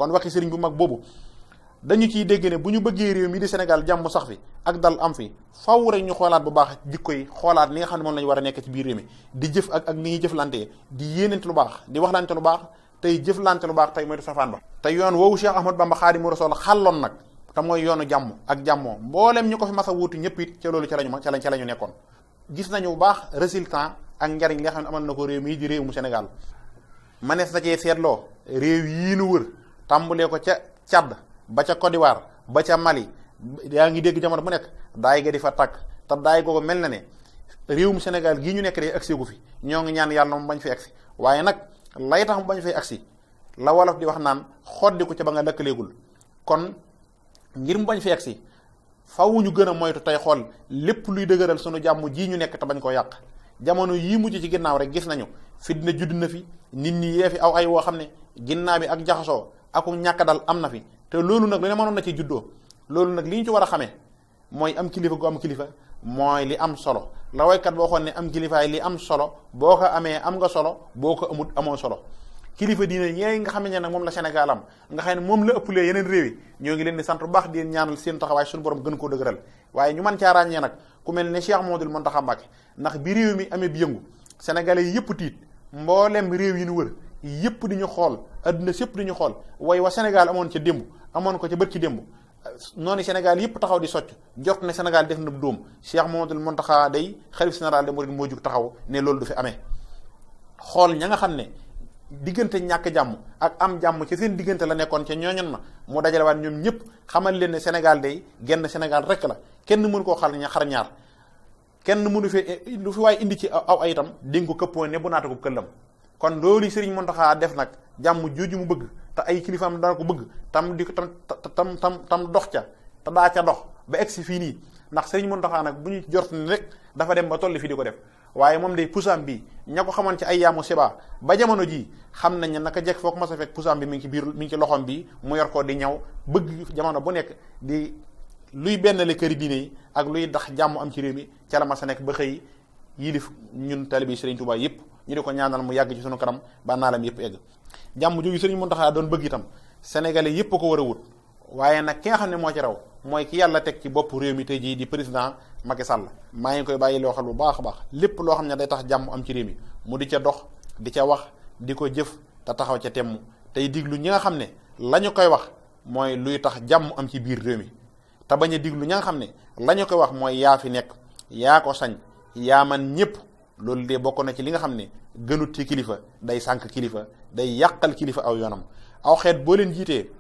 kon waxi sëriñ bu mag boobu dañu ciy dégg ne bu ñu bëggee réew mi di Sénégal jàmm sax fi ak dal am fi faw rek ñu xoolaat bu baax jikko yi xoolaat li nga xam ne moom lañu war a nekk ci biir réew mi di jëf ak ni ñuy jëflantee di yéenante lu baax di waxlante lu baax tey jëflante lu baax tey moytu safaan ba te yoon woowu Cheikh Ahmadou Bamba Xaadimu Rasuul xàlloon nag te mooy yoonu jàmm ak jàmmoo mboolem ñu ko fi mas a wuutu ñëpp it ca loolu ca la ñu nekkoon gis nañu bu baax résultat ak njariñ li nga xam ne amal na ko réew mii di réew mu Sénégal manees na cee seetloo réew yii nu wër tàmbalee ko ca Tchad ba ca Côte d'Ivoire ba ca Mali yaa ngi dégg jamono bu nekk daay ga di fa tàkk te daay googu mel na ne réewum Sénégal gii ñu nekk de agsi gu fi ñoo ngi ñaan yàlla mu bañ fi agsi waaye nag lay tax mu bañ fay agsi la wolof di wax naan xoddi ko ca ba nga lëkkaleegul kon ngir mu bañ fi agsi faw ñu gën a moytu tey xool lépp luy dëgëral sunu jàmm ji ñu nekk te bañ koo yàq jamono yii mujj ci ginnaaw rek gis nañu fitna judd na fi nit ñi yee fi aw ay woo xam ne ginnaaw bi ak jaxasoo aku ñàkk dal am na fi te loolu nag lu ne mënoon na ci juddoo loolu nag li ñu ci war a xamee mooy am kilifa gu am kilifa mooy li am solo la waykat boo xoon ne am kilifaay li am solo boo ko amee am nga solo boo ko amut amoo solo kilifa diine ñeey nga xam ne nag moom la Sénégal am nga xam ne moom la ëppalee yeneen réew yi ñoo ngi leen di sant bu baax di ñaanal seen taxawaay suñu borom gën koo dëgëral waaye ñu mën caa ràññee nag ku mel ne Cheikh Mouhamadoul Mountakha Mbacké ndax bi réew mi amee bi yëngu sénégalais yi yëpp tiit mboolem réew yi ñu wër yëpp di ñu xool adduna sépp di ñu xool way wa Sénégal amoon ca démb amoon ko ca bët ci démb noonu Sénégal yëpp taxaw di socc jot ne Sénégal def na dóom Cheikh Mouhamadoul Mountakha day xalif général des mourides moo jug taxaw ne loolu du fi amee xool ña nga xam ne diggante ñàkk jàmm ak am jàmm ci seen diggante la nekkoon ca ñooñan ma mu dajale waat ñoom ñëpp xamal leen ne Sénégal day genn Sénégal rek la kenn mënu koo xar ñaar kenn mënu fi lu fi waaye indi ci aw ay itam dinga ko këppoo ne bu naata ko këllam kon loolu Serigne Mountakha def nag jàmm jooju mu bëgg te ay kilifaam dana ko bëgg tam di ko tam dox ca te daa ca dox ba egsi fii nii ndax Serigne Mountakha nag bu ñu jort ni rek dafa dem ba tolli fii di ko def waaye moom day pusaam bi ña ko xamoon ci ay yaamu siba ba jamono ji xam nañ ne naka jekk foog ma sa fekk pusaam bi mi ngi ci biir mi ngi ci loxoom bi mu yor ko di ñaw bëgg jamono bu nekk di luy benn le këri diine yi ak luy dax jàmm am ci réew mi ca la ma sa nekk ba xëy yilif ñun talibi Serigne Touba yëpp ñu di ko ñaanal mu yàgg ci sunu kanam ba naalam yëpp egg jàmm jooju Serigne Mountakha doon bëgg itam sénégalais yëpp ko war a wut waaye nag ki nga xam ne moo ci raw mooy ki yàlla teg ci bopp réew mi tey jii di président Macky Sall maa ngi koy bàyyi loo xel bu baax a baax lépp loo xam ne day tax jàmm am ci réew mi mu di ca dox di ca wax di ko jëf te taxaw ca temm tey diglu ñi nga xam ne la ñu koy wax mooy luy tax jàmm am ci biir réew mi te bañ a diglu ñi nga xam ne la ñu koy wax mooy yaa fi nekk yaa ko sañ yaa man ñëpp loolu de bokk na ci li nga xam ne gënut ci kilifa day sànq kilifa day yàqal kilifa aw yoonam aw xeet boo leen jiitee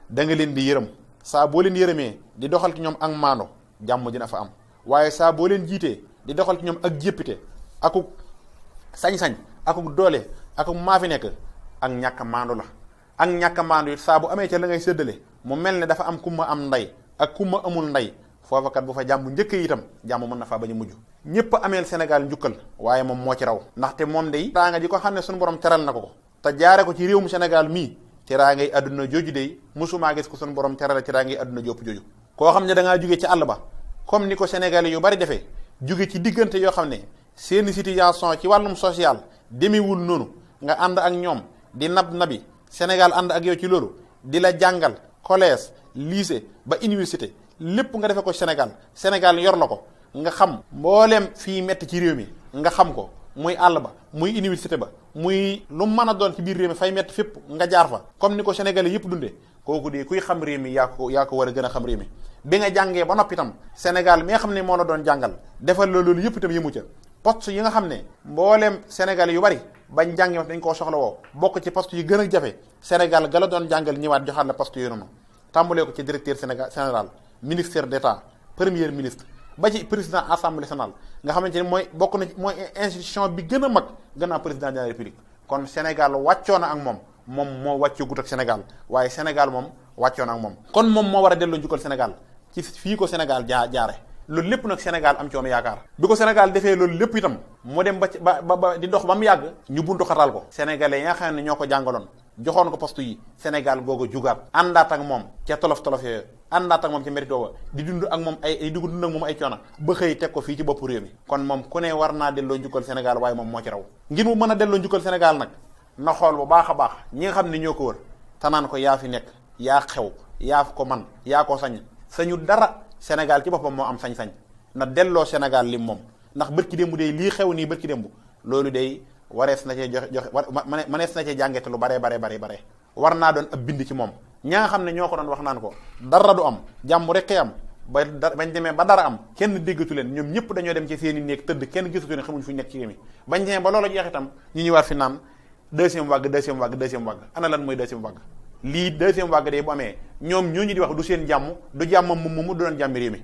da nga leen di yërëm saa boo leen yërëmee di doxal ci ñoom ak maando jàmm dina fa am waaye saa boo leen jiitee di doxal ci ñoom ak jéppite akuk sañ-sañ akuk doole akuk maa fi nekk ak ñàkk maando la ak ñàkk maando it saa bu amee ca la ngay séddale mu mel ne dafa am ku ma am ndey ak ku ma amul ndey foofa kat bu fa jàmm njëkk itam jàmm mën na faa bañ a mujj ñëpp ameel Sénégal njukkal waaye moom moo ci raw ndaxte moom day teraanga ji ko xam ne suñu borom teral na ko te jaare ko ci réewum Sénégal mii teraa ngay àdduna jooju day musumaa gis ko suñu borom terale teraa ngay àdduna jopp jooju koo xam ne da ngaa jóge ci àll ba comme ni ko Sénégalais yu bari defee jóge ci diggante yoo xam ne seeni situation ci wàllum social demewul noonu nga ànd ak ñoom di nabi Sénégal ànd ak yow ci loolu di la jàngal collège lycée ba université lépp nga defee ko Sénégal yor la ko nga xam mbooleem fii metti ci réew mi nga xam ko muy àll ba muy université ba muy lu mën a doon ci biir réew mi fay metti fépp nga jaar fa comme ni ko Sénégalais yëpp dundee kooku de kuy xam réew mi yaa ko war a gën a xam réew mi bi nga jàngee ba noppi itam Sénégal mi nga xam ne moo la doon jàngal defal la loolu yëpp itam yëmu ca poste yi nga xam ne mbooleem Sénégalais yu bari bañ jàngee dañ koo soxla woo bokk ci poste yi gën a jafe Sénégal ga la doon jàngal ñëwaat joxaat la poste yooyu noonu tàmbalee ko ci directeur général ministère d'État premier ministre ba ci président assemblée nationale nga xamante ni mooy bokk na mooy institution bi gën a mag gannaaw président de la république kon Sénégal wàccoo na ak moom moo wàcceegut ak Sénégal waaye Sénégal moom wàccoo na ak moom kon moom moo war a delloo njukkal Sénégal ci fii ko Sénégal jaare loolu lépp nag Sénégal am ci moom yaakaar bi ko Sénégal defee loolu lépp itam mu dem ba di dox ba mu yàgg ñu buntu xatal ko sénégalais yi nga xam ne ñoo ko jàngaloon joxoon ko poste yi Sénégal googu jugaat àndaat ak moom ca tolof yooyu àndaat ak moom ci mérite ba di dund ak moom ay coono ba xëy teg ko fii ci bopp réew mi kon moom ku ne war naa delloo njukkal Sénégal waaye moom moo ci raw ngir mu mën a delloo njukkal Sénégal nag na xool bu baax a baax ñi nga xam ne ñoo ko wër te naan ko yaa fi nekk yaa xew yaa ko man yaa ko sañu dara. Sénégal ci boppam moo am sañ-sañ na delloo Sénégal lim moom ndax bërki démb day lii xew nii bërki démb loolu day warees na cee joxe manees na cee jàngete lu bare war naa doon ab bind ci moom ña nga xam ne ñoo ko doon wax naan ko dara du am jàmm rek kay am bañ demee ba dara am kenn déggatu leen ñoom ñëpp dañoo dem ci seeni néeg tëdd kenn gisatu ne xamuñ fu ñu nekk ci réew mi bañ demee ba loolu jeex itam ñu ñëwaat fi naan deuxième vague ana lan mooy deuxième vague lii deuxième vague de bu amee ñoom ñooñu di wax du seen jàmm du jàmmam mu du doon jàmmi réew mi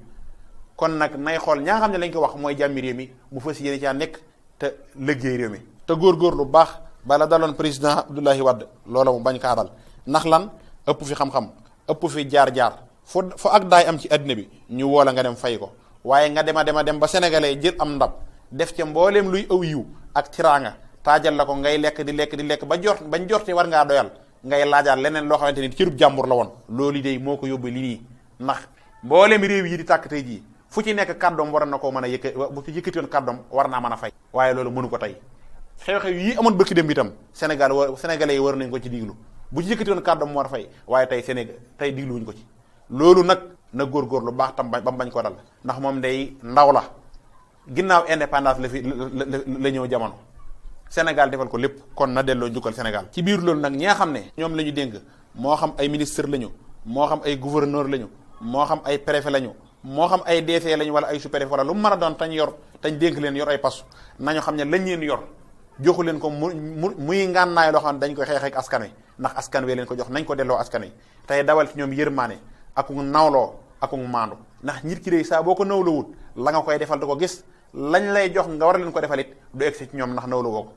kon nag nay xool ñaa nga xam ne lañ ko wax mooy jàmmi réew mi mu fas yéene caa nekk te liggéey réew mi te góorgóorlu baax bala daloon président Abdoulaye Wade loola mu bañ kaa dal ndax lan ëpp fi xam-xam ëpp fi jaar-jaar fo ak daay am ci àddina bi ñu woola nga dem fay ko waaye nga dem ba sénégalais jël am ndab def ca mbooleem luy aw yiw ak tiraanga taajal la ko ngay lekk di lekk ba bañ jorte war ngaa doyal ngay laajaat leneen loo xamante ni cërub jàmbur la woon loolu de moo ko yóbbu li nii ndax mbooleem réew yi di tàkk tey jii fu ci nekk kàddoom war na koo mën a bu ci yëkkati woon kàddoom war naa mën a fay waaye loolu mënu ko tey xew-xew yi amoon bëkki dem itam sénégalais yi war nañ ko ci diglu bu ci yëkkati woon kàddoom war a fay waaye tey digluwuñ ko ci loolu nag na góorgóorlu baax tam ba mu bañ ko dal ndax moom day ndaw la ginnaaw indépendance la ñëw jamono Sénégal defal ko lépp kon na delloo njukkal Sénégal ci biir loolu nag ñi nga xam ne ñoom la ñu dénk moo xam ay ministre lañu moo xam ay gouverneur lañu moo xam ay préfet lañu moo xam ay DC lañu wala ay sous-préfet wala lu mu mën a doon tañ dénk leen yor ay pasu nañu xam ne lañ leen yor joxu leen ko muy ngànnaay loo xam ne dañ koy xeex ak askan wi ndax askan wi leen ko jox nañ ko delloo askan wi tey dawal ci ñoom yërmaane ak nawloo ak maandu ndax nit ki de saa boo ko nawloo wut la nga koy defal da ko gis lañ lay jox nga war leen ko defal it du egsi ci ñoom ndax nawloo woo ko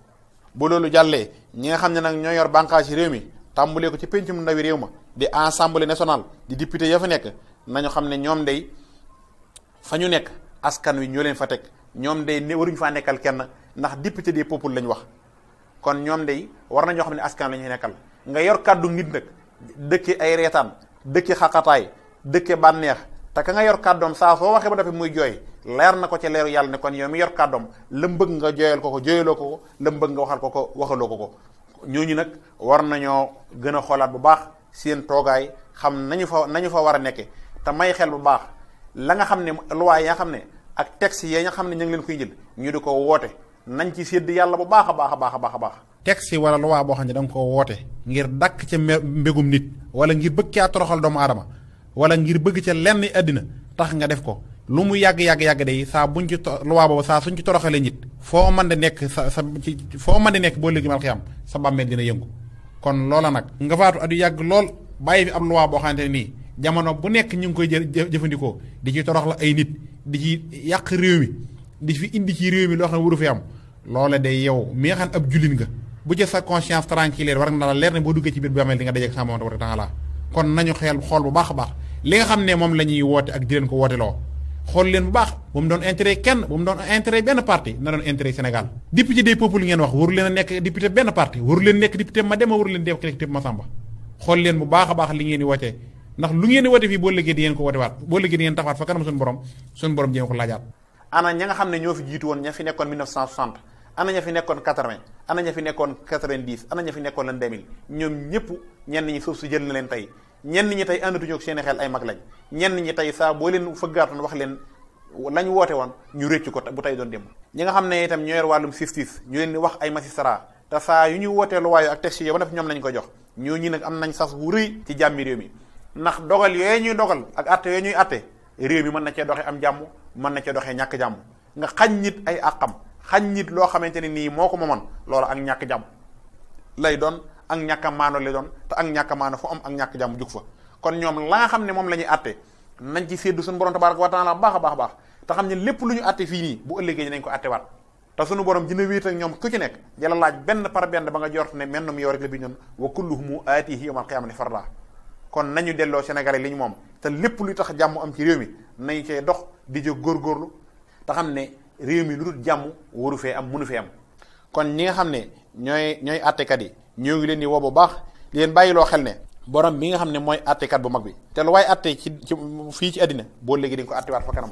bu loolu jàllee ñi nga xam ne nag ñoo yor bànqaas ci réew mi tàmbulee ko ci péncum ndawi réew ma di assemblée nationale di député ya fa nekk nañu xam ne ñoom day fa ñu nekk askan wi ñoo leen fa teg ñoom day waruñu faa nekkal kenn ndax député des peuples lañ wax kon ñoom day war nañoo xam ne askan la ñuy nekkal nga yor kàddu nit nag dëkke ay reetaan dëkke xaqataay dëkke bànneex te ka nga yor kàddoom saa soo waxee ba dafa muy jooy leer na ko ci leeru yàlla ne kon yow mi yor kàddoom la bëgg nga jooyal ko jooyaloo ko la bëgg nga waxal ko waxaloo ko ñooñu nag war nañoo gën a xoolaat bu baax seen toogaay xam nañu fa war a nekke te may xel bu baax la nga xam ne loi yi nga xam ne ak texte yi nga xam ne ñu ngi leen koy jël ñu di ko woote nañ ci sédd yàlla bu baax a baax texte wala loi boo xam ne da nga ko woote ngir dakk ca mbégum nit wala ngir bëgg caa toroxal doomu aadama wala ngir bëgg ca lenn àddina tax nga def ko lu mu yàgg day saa buñ ci loi boobu saa suñ ci toroxalee nit foo mën di nekk foo mën di nekk boo léegi mal xiyam sa bàmmeel dina yëngu kon loola nag nga faatu at yu yàgg lool bàyyi fi ab loi boo xamante ne nii jamono bu nekk ñu ngi koy jëfandikoo di ci toroxla ay nit di ci yàq réew mi di fi indi ci réew mi loo xam ne waru fi am loola day yow mi nga xam ab jullit nga bu ci sa conscience tranquille war nga la leer ne boo duggee ci biir bàmmeel di nga dajeek sa Boroom taala kon nañu xool bu baax a baax li nga xam ne moom la ñuy woote ak di leen ko woote loo xool leen bu baax bu mu doon intérêt kenn bu mu doon intérêt benn parti na doon intérêt Sénégal député des peuples ngeen wax waru leen a nekk député benn parti waru leen nekk député Mademba waru leen nekk député Massamba xool leen bu baax a baax li ngeen di wootee ndax lu ngeen di woote fii boo liggéey di ngeen ko woote waat boo liggéey di ngeen taxawaat fa kanam suñu borom jéem ko laajaat ana ña nga xam ne ñoo fi jiitu woon ña fi nekkoon 1960 ana ña fi nekkoon 80 ana ña fi nekkoon 90 ana ña fi nekkoon lan 2000 ñoom ñëpp ñenn ñi suuf si jël na leen tey ñenn ñi tey àndatuñu ak seen xel ay mag lañ ñenn ñi tey saa boo leen fëggaatoon wax leen lañ woote woon ñu réccu ko bu tey doon démb ñi nga xam ne itam ñoo yor wàllum justice ñu leen di wax ay magistrat te saa yu ñu wootee lu waayo ak texte yi ba def ñoom lañ ko jox ñooñu nag am nañ sas wu rëy ci jàmmi réew mi ndax dogal yooyu ñuy dogal ak atte yooyu ñuy atte réew mi mën na cee doxee am jàmm mën na cee doxee ñàkk jàmm nga xañ nit ay àqam xañ nit loo xamante ne nii moo ko moomoon loolu ak ñàkk jàmm lay doon ak ñàkk a maano lay doon te ak ñàkk a maano fu am ak ñàkk jàmm jug fa kon ñoom la nga xam ne moom la ñuy atte nañ ci séddu suñu borom tabaraka wa taala baax a baax te xam ne lépp lu ñu atte fii nii bu ëllëgee nañ ko atte waat te suñu borom dina wéet ak ñoom ku ci nekk jëla laaj benn par benn ba nga jort ne mennum yow rek la bi ñoon wa kulluhum aatihi yawmal qiyaamati farda kon nañu delloo Sénégalais li ñu moom te lépp luy tax jàmm am ci réew mi nañu cee dox di jóg góorgóorlu te xam ne réew mi lu dul jàmm waru fee am mënu fee am kon ñi nga xam ne ñooy attekat yi ñoo ngi leen di woo bu baax di leen bàyyiloo xel ne borom bi nga xam ne mooy attekat bu mag bi te lu waaye atte ci fii ci àddina boo léegi dañ ko attewaat fa kanam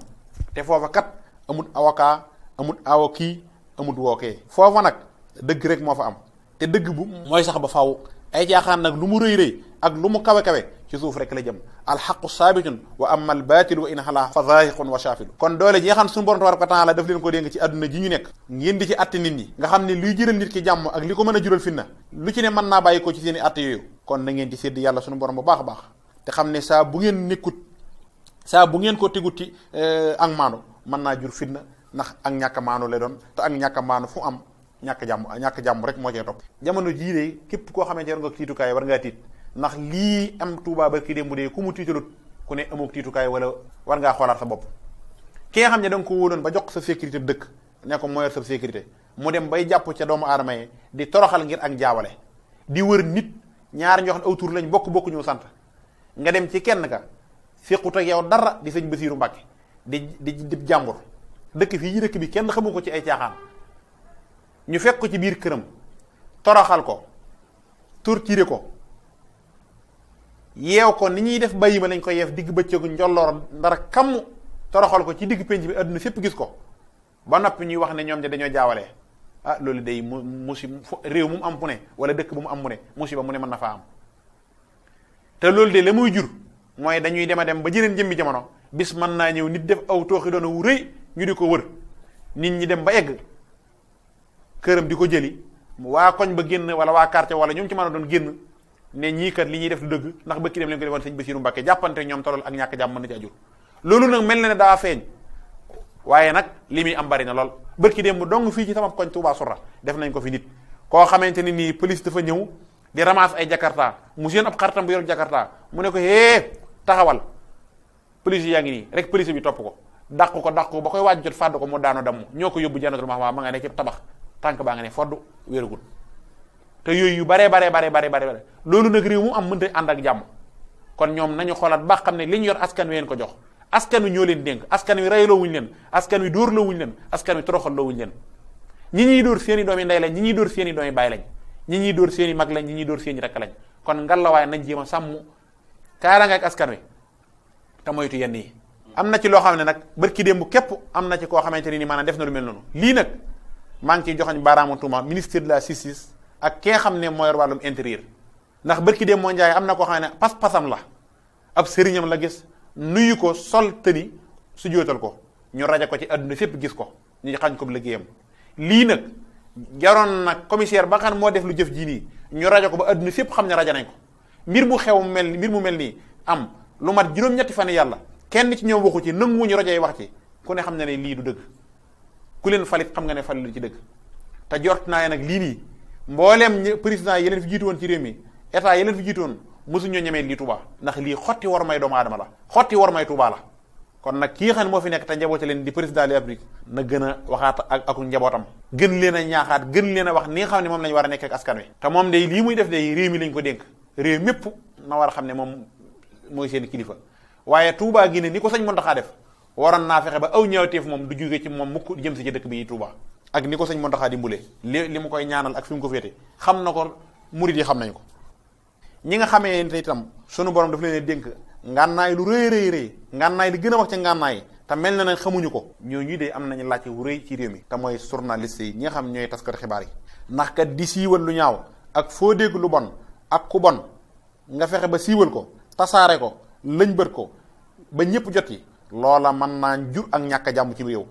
te foofa kat amut avocat amut kii amut wookee foofa nag dëgg rek moo fa am te dëgg bu mooy sax ba faaw ay jaaxaan nag lu mu rëy ak lu mu kawe-kawe ci suuf rek la jëm alxaqu saabitun wa amma albatilu wa in xalaa fa zaahiqun wa shaafilu kon doole ji nga xam ne suñu borom tabaraka wa taala daf leen ko dénk ci àdduna ji ñu nekk ngeen di ci atte nit ñi nga xam ne luy jëral nit ki jàmm ak li ko mën a jural fitna lu ci ne mën naa bàyyi ko ci seen i atte yooyu kon na ngeen di sédd yàlla suñu borom bu baax a baax te xam ne saa bu ngeen ko tegut ci ak maanu mën naa jur fitna ndax ak ñàkk maanu lay doon te ak ñàkk maanu fu am ñàkk jàmm rek moo cee topp jamono jii de képp koo xamante ne nga tiitukaay war ngaa tiit ndax lii am Tuubaa ba kii démb de ku mu tiitalut ku ne amook tiitukaay wala war ngaa xoolaat sa bopp ki nga xam ne da nga ko wóoloon ba jox sa sécurité dëkk ne ko moo yor sa sécurité mu dem bay jàpp ca doomu aadama yi di toroxal ngir ak jaawale di wër nit ñaar ñoo xam ne aw tur lañ bokk ñu sant nga dem ci kenn ka féqut ak yow dara di sëñ Basiiru Mbàkke di jàmbur dëkk fii dëkk bi kenn xamu ko ci ay caaxaan ñu fekk ko ci biir këram toroxal ko torturé ko yeew ko ni ñuy def bàyyi ma lañ ko yeef digg bëccëgu njolloor ndara kamm toroxal ko ci digg penc bi àdduna fépp gis ko ba noppi ñuy wax ne ñoom de dañoo jaawalee ah loolu day musiba réew mu am fu ne wala dëkk bu mu am mu ne musiba mu ne mën na faa am te loolu de la muy jur mooy dañuy dem a dem ba jëneen jëmmi jamono bis mën naa ñëw nit def aw tooxi doona wu rëy ñu di ko wër nit ñi dem ba egg këram di ko jëli waa koñ ba génn wala waa quartier wala ñoom ci mën a doon génn ne ñii kat li ñuy def du dëgg ndax bëkki dem leen ko defoon sëñ Basiiru Mbàkke jàppante ñoom tolol ak ñàkk jàmm mën na ci ajur loolu nag mel na ne daa feeñ waaye nag li muy am bari na lool bëkki dem mu dong fii ci sama koñ Touba Sourah def nañ ko fi nit koo xamante ni nii police dafa ñëw di ramasse ay jakarta mu seen ab xaritam bu yor jakarta mu ne ko taxawal police yaa ngi nii rek police bi topp ko dàq ko ba koy waaj jot fàdd ko mu daano damm ñoo ko yóbbu Jannatul Mahwa ma nga ne ci tabax tànk baa nga ne fodd wéeragul te yooyu yu bare loolu nag réew mu am mënta ànd ak jàmm kon ñoom nañu xoolaat ba xam ne li ñu yor askan wi leen ko jox askan wi ñoo leen dénk askan wi reyloo wuñu leen askan wi dóorloo wuñu leen askan wi toroxalloo wuñu leen ñi ñuy dóor seeni doomi ndey lañ ñi ñuy dóor seeni doomi baay lañ ñi ñuy dóor seeni mag lañ ñi ñuy dóor seeni rakk lañ kon ngallaawaay nañ jéem a sàmm kaaraange ak askan wi te moytu yenn yi am na ci loo xam ne nag barki démb képp am na ci koo xamante ni maanaam def na lu mel noonu lii nag maa ngi ciy joxañ baaraamu tuuma ministre de la justice ak ki nga xam ne moo yor wàllum intérieur ndax barki démb moo njaay am na koo xam ne pas-pasam la ab sëriñam la gis nuyu ko sol tëni su jootal ko ñu rajo ko ci àdduna fépp gis ko ñu xañ ko liggéeyam lii nag jaroon nag commissaire ba xam moo def lu jëf ji nii ñu rajo ko ba àdduna fépp xam ne rajo nañ ko mbir mu mel nii am lu mat juróom-ñetti fan yàlla kenn ci ñoom waxu ci nanguwuñu rajo yi wax ci ku ne xam ne ne lii du dëgg ku leen falit xam nga ne falit ci dëgg te jort naa nag lii nii mbooleem président yi leen fi jiitu woon ci réew mi état yi leen fi jiitu woon mosuñoo ñemee lii Touba ndax lii xotti war may doomu aadama la xotti war may Touba la kon nag kii xam ne moo fi nekk te njaboote leen di président de la République na gën a waxaat ak njabootam gën leen a ñaaxaat gën leen a wax ni nga xam ne moom lañu war a nekk ak askan wi te moom day lii muy def day réew mi lañ ko dénk réew mépp na war a xam ne moom mooy seen kilifa waaye Touba gi ne ni ko sëñ Mountakha def waroon naa fexe ba aw ñaawteef moom du jóge ci moom mukk jëm si ci dëkk bi Touba ak ni ko sëñ Mountakha dimbulee li mu koy ñaanal ak fi mu ko féete xam na ko murid yi xam nañ ko ñi nga xamee ne itam sunu borom daf leen dénk ngànnaay lu rëy ngànnaay li gën a wax ca ngànnaay te mel na ne xamuñu ko ñooñu de am nañu laajte wu rëy ci réew mi te mooy journaliste yi ñi nga xam ñooy taskati xibaar yi ndax kat di siiwal lu ñaaw ak foo dégg lu bon ak ku bon nga fexe ba siiwal ko tasaare ko lëñbët ko ba ñëpp jot yi loola mën naa jur ak ñàkk jàmm ci réew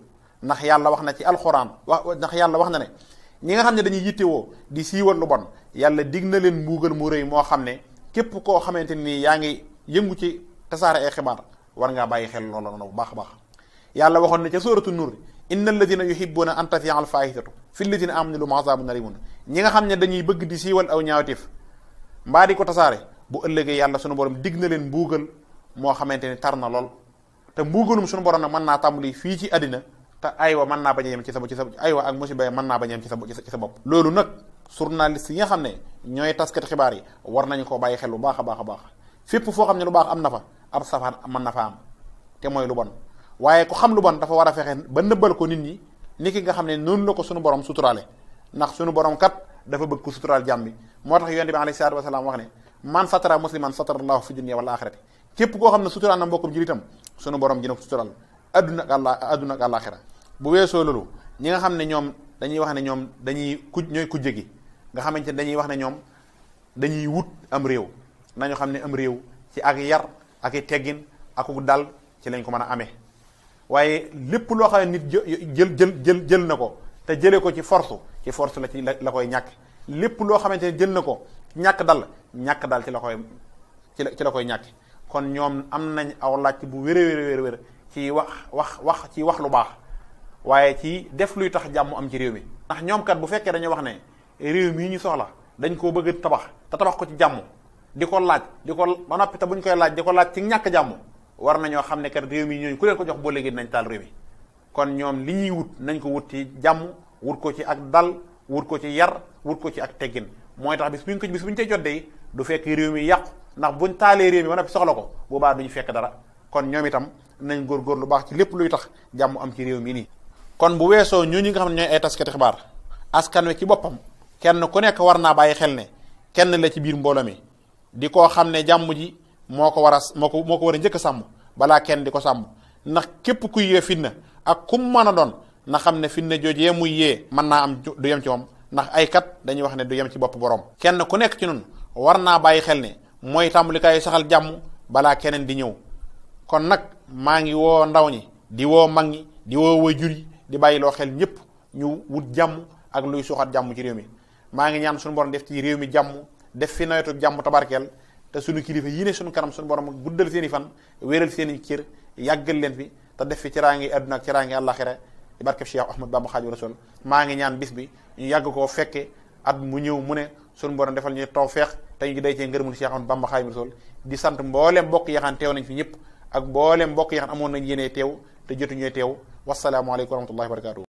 ndax yàlla wax na ci alxuraan ndax yàlla wax na ne ñi nga xam ne dañuy yittewoo di siiwal lu bon yàlla dig na leen mbuugal mu rëy moo xam ne képp koo xamante ni yaa ngi yëngu ci tasaare ay xibaar war ngaa bàyyi xel loola noonu bu baax a baax yàlla waxoon ne ca sóoratu nuur inna alladina yuhibbuna an tafia al fahisatu fi alladina amanu lahum azabun alimun ñi nga xam ne dañuy bëgg di siiwal aw ñaawteef mbaa di ko tasaare bu ëllëgee yàlla sunu borom dig na leen mbuugal moo xamante ni tar na lool te mbuugalum sunu borom nag mën naa tàmbali fii ci àddina te aywa mën naa bañ a yem ci sa aywa ak musiba mën naa bañ a yem ci sa bopp loolu nag journaliste yi nga xam ne ñooy taskat xibaar yi war nañu ko bàyyi xel bu baax a baax a baax fépp foo xam ne lu baax am na fa ab safaan mën na fa am te mooy lu bon waaye ku xam lu bon dafa war a fexe ba nëbbal ko nit ñi ni ki nga xam ne noonu la ko sunu borom suturaale ndax sunu borom kat dafa bëgg ko suturaal jàmm bi moo tax yonent bi alayhi salaatu wasalaam wax ne man satara musliman satara allahu fi dunya wal axirati képp koo xam ne suturaal na mbokkum jullitam sunu borom dina ko suturaal adduna ak àllaaxira bu weesoo loolu ñi nga xam ne ñoom dañuy wax ne ñoom dañuy ñooy kujje gi nga xamante ne dañuy wax ne ñoom dañuy wut am réew nañu xam ne am réew ci ak yar ak i teggin akuk dal ci lañ ko mën a amee. waaye lépp loo xam ne nit jël na ko te jëlee ko ci force la ci la koy ñàkk. lépp loo xamante ne jël na ko ñàkk dal ci la koy ñàkk. kon ñoom am nañ aw laaj bu wér ci wax ci wax lu baax waaye ci def luy tax jàmm am ci réew mi. ndax ñoom kat bu fekkee dañuy wax ne réew mii ñu soxla dañ koo bëgg a tabax ko ci jàmm di ko laaj ba noppi te buñ koy laaj di ko laaj ci ñàkk jàmm war nañoo xam ne kat réew mi ñooñu ku leen ko jox boo léegi nañ taal réew mi. kon ñoom li ñuy wut nañ ko wut ci jàmm wut ko ci ak dal wut ko ci yar wut ko ci ak teggin mooy tax bis buñ cay jot de du fekk réew mi yàqu ndax buñ taalee réew mi ba noppi soxla ko boobaa duñu fekk dara. kon ñoom itam nañ góorgóor lu baax ci lépp luy tax jàmm am ci réew mi nii. kon bu weesoo ñooñu nga xam ne ñooy ay taskati xibaar askan wi ci boppam kenn ku nekk war naa bàyyi xel ne kenn la ci biir mbooloo mi di koo xam ne jàmm ji moo ko war a njëkk a sàmm balaa kenn di ko sàmm. ndax képp kuy yee fitna ak kum mën a doon na xam ne fitna joojee muy yee mën naa am du yem ci moom ndax ay kat dañuy wax ne du yem ci bopp borom. kenn ku nekk ci noonu war naa bàyyi xel ne mooy tàmbalikaay saxal jàmm balaa keneen di ñëw. kon nag maa ngi woo ndaw ñi di woo mag ñi di woo waajur yi di bàyyi loo xel ñëpp ñu wut jàmm ak luy suuxat jàmm ci réew mi. maa ngi ñaan suñu borom def ci réew mi jàmm def fi nawetu jàmm tabarkeel te suñu kilifa yii ne suñu kanam suñu borom guddal seen i fan wéeral seen i cër yàggal leen fi te def fi ciraangi àdduna ak ciraangi àllaxira ci barkeb Cheikh Ahmad Bamba Xaadimu Rasuul. maa ngi ñaan bis bi ñu yàgg koo fekke at mu ñëw mu ne suñu borom defal ñu tawfeex te ñu day cee ngërëmul Cheikh Ahmad Bamba Xaadimu Rasuul. di sant mboolem mbokk yaxaan teew nañ fi ñëpp ak mboolem mbokk yaxaan amoon nañ yéene teew te jotuñu teew. wassalaamu aleykum wa rahmatullahi wa barakatuh.